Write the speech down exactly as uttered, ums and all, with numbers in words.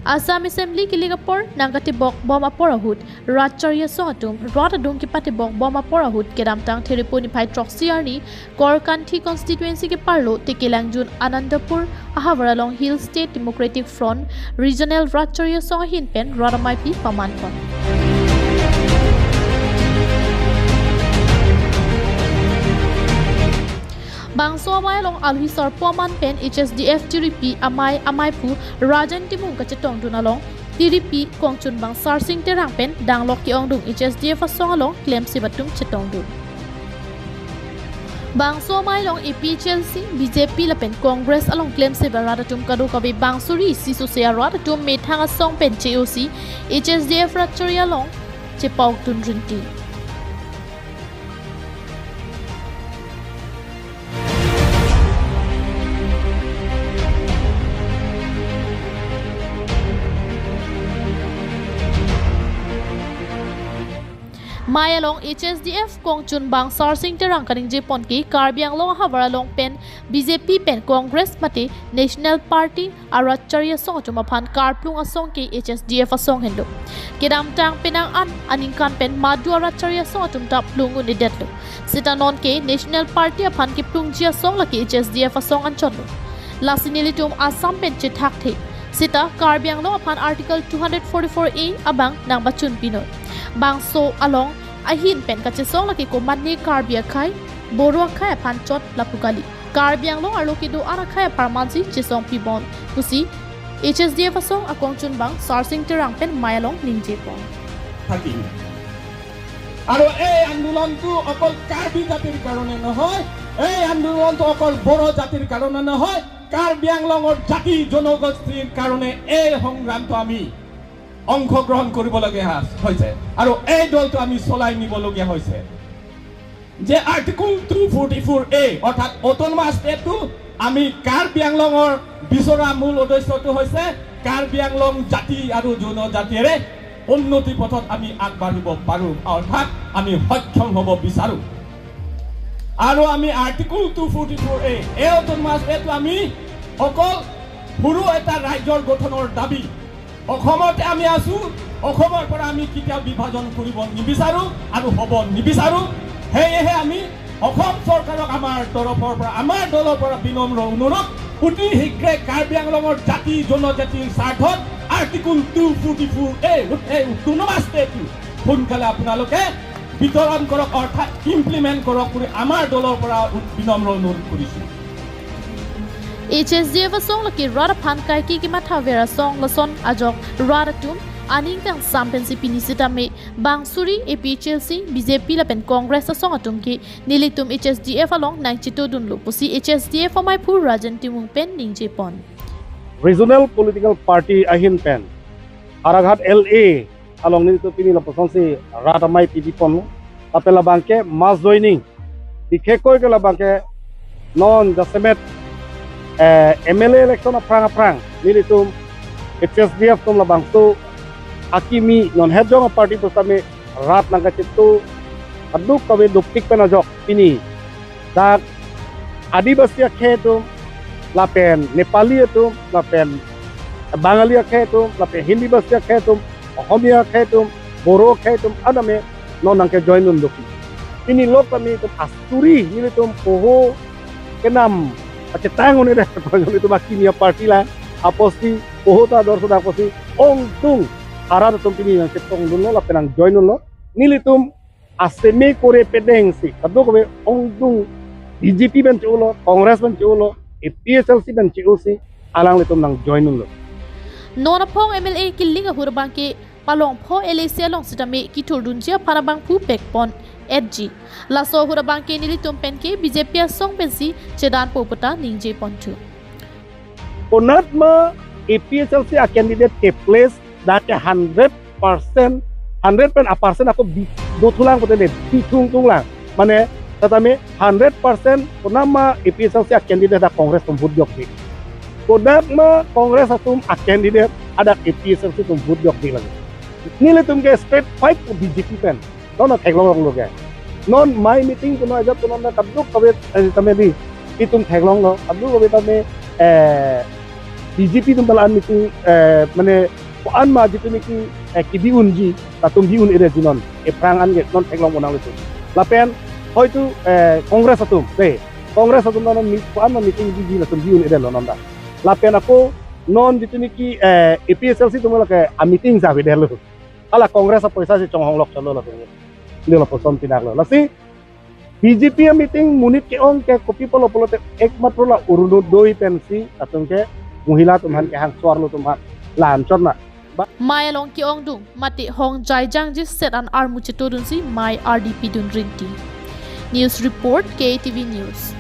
Assam Assembly kelik apor nangkatebok bom apor ahut, Rat Chari Asong atum rat adung kepatebok bom apor ahut kedamtang Thiripu niphai throksi arni Korkanthi constituency keparlo Tekelangjun Anandapur ahavar along Hill State Democratic Front Regional Rat Chari Asong ahin pen rat amaipi paman pon. Bangso amei along alohi sarpo aman pen H S D F tiripi amei, ameipu Rajan Timung kachetongdun along tiripi kongchunbang Sarsing Terang pen danglok ke-ongdung H S D F asong along klemsip atum chetongdun. Bangso amei along A P H L C, B J P lapen Congress along klemsip arat atum kadokave bang suri isi sose arat atum methang asong pen che-osi H S D F Rat Chari along chepaokdun rinti. Amei along H S D F kongchunbang Sarsing Terang kaningje pon ke Karbi Anglong ahavar along pen B J P pen Congress mate National Party arat chari asong atum aphan karplung asong ke H S D F asong henlo. Kedamtang penang an aningkan pen madu arat chari asong atum ta plung un-edetlo. Seta non ke National Party aphan keplungji asong lake H S D F asong anchotlo. Lasi nelitum Assam pen chethak the. Seta Karbi Anglong aphan Article two hundred forty-four A abang nangpachun pinoi. Bangso along ahin pen kachesong lake komatne Karbi akhei, Boro akhei aphan chot lapu kali. Karbi Anglong arlo kedo-an akhei apharmansi chesong pibom pusi H S D F asong akongchunbang Sarsing Terang pen amei along ningje pon. থাকি। আৰু এই আন্দোলনটো অকল কাৰ্বি জাতিৰ কাৰণে নহয়, এই আন্দোলনটো অকল বড়ো জাতিৰ কাৰণে নহয়, কাৰ্বি আংলঙৰ জাতি জনগোষ্ঠীৰ কাৰণে এই সংগ্ৰামটো আমি অংশগ্ৰহণ কৰিবলগীয়া হৈছে আৰু এই দলটো আমি চলাই নিবলগীয়া হৈছে। যে আৰ্টিকল টু ফৰ্টি ফ'ৰ এ অৰ্থাৎ অট'নমাছ ষ্টেটটো আমি কাৰ্বি আংলঙৰ বিচৰা মূল উদ্দেশ্যটো হৈছে কাৰ্বি আংলং জাতি আৰু জনজাতিৰে উন্নতি পথত আমি আগবাঢ়িব পাৰোঁ, অৰ্থাৎ আমি সক্ষম হ'ব বিচাৰোঁ। আৰু আমি আৰ্টিকল টু ফৰ্টি ফ'ৰ এ, এই অট'নমাছ ষ্টেটটো আমি অকল সৰু এটা ৰাজ্যৰ গঠনৰ দাবী, অসমতে আমি আছো, অসমৰ পৰা আমি কেতিয়াও বিভাজন কৰিব নিবিচাৰো আৰু হ'ব নিবিচাৰো। সেয়েহে আমি অসম চৰকাৰক আমাৰ তৰফৰ পৰা, আমাৰ দলৰ পৰা বিনম্ৰ অনুৰোধ, অতি শীঘ্ৰে কাৰ্বি আংলঙৰ জাতি জনজাতিৰ স্বাৰ্থত আৰ্টিকল টু ফৰ্টি ফ'ৰ এ, এই অট'নমাছ ষ্টেটটো সোনকালে আপোনালোকে বিতৰণ কৰক, অৰ্থাৎ ইমপ্লিমেণ্ট কৰক বুলি আমাৰ দলৰ পৰা বিনম্ৰ অনুৰোধ কৰিছো। H S D F asong lake rat aphan kaike kemathaver asong lason ajok rat atum aning kangsam pensi pini sitame bang suri A P H L C, B J P lapen Congress asong atum ke nelitum H S D F along nangchetongdunlo pusi H S D F ameiphu Rajan Timung pen ningje pon. Regional political party ahin pen Howraghat L A along nelitum pini lapuson si rat amei pipi ponlo. Lapen labang ke mass joining. Bikhekoi ke labang ke non jasemet, eh, M L A election aphrang aphrang nelitum H S D F atum labangso akimi non het jong aparty pusitame rat nangkacheto aduk kave dopik pen ajok pini dak Adivasi akhei atum, lapen Nepali atum, lapen Bangali akhei atum, lapen Hindi Basi akhei atum, Ohomia akhei atum, Boro akhei atum, aname non nangkejoin un doki. Pini lok kami atum asuri, nelitum poho kenam, achetang un-edet, nelitum akimi aparty la, apotsi, poho ta dor sudah apotsi, ongdung, arat atum pini nangchetongdunlo, lapen nangjoin unlo, nelitum aseme kore pedengsi, kadokave ongdung B J P pen che-olo, Congress pen che-olo, A P H L C pen che-osi, alanglitum nangjoin unlo. Non aphong M L A kiling ahut abang ke palong pho L A C along sitame kithurdunji aphan abangphu pekpon etji. Laso ahut abang ke nelitum pen ke B J P asong pensi chedanpo puta ningje ponthu. Konatma A P H L C a-candidate ke-place dak ke hundred percent, hundred pen a-percent ako bi-, dothulang pute ne, bithungthunglang. Mane, setame hundred percent konatma A P H L C a-candidate dak Congress atum vote jokdi. Konatma Congress atum a-candidate adak A P H L C atum vote jokdi lagi. Nelitum ke straight fight ko B J P pen. Nono theklong longlo ke. Non amei meeting punon ajat punon na kadokave, eh, tame di. Itum theklonglo. Kadokave tame, eh, B J P atum ta la-an meeting, eh, mane ko-an ma jitu niki, eh, kebi-unji, latum bi-un-edet ji non, ephrang an ke non theklong unang latum. Lapen hoitu, eh, Congress atum, eh, Congress atum ta non mi-, ko-an ma meeting biji latum bi-un-edetlo non ta. Lapen ako non jitu niki, eh, A P H L C atum lake a-meeting sa avedetlo. Hala Congress apoisa si chonghonglok chalo latum. Nilo poson pinaklo. Lasi B J P a-meeting monit ke-ong ke kopi pulo pulote ekmatro la Orunodoi pensi latum ke mohila atum aphan kehang, so-arlo atum aphan la-anchot na. Mei along ke-ongdung mate hong jaijangji set an armu chetodunsi mei ardi pidun rinti. News report, K T V News.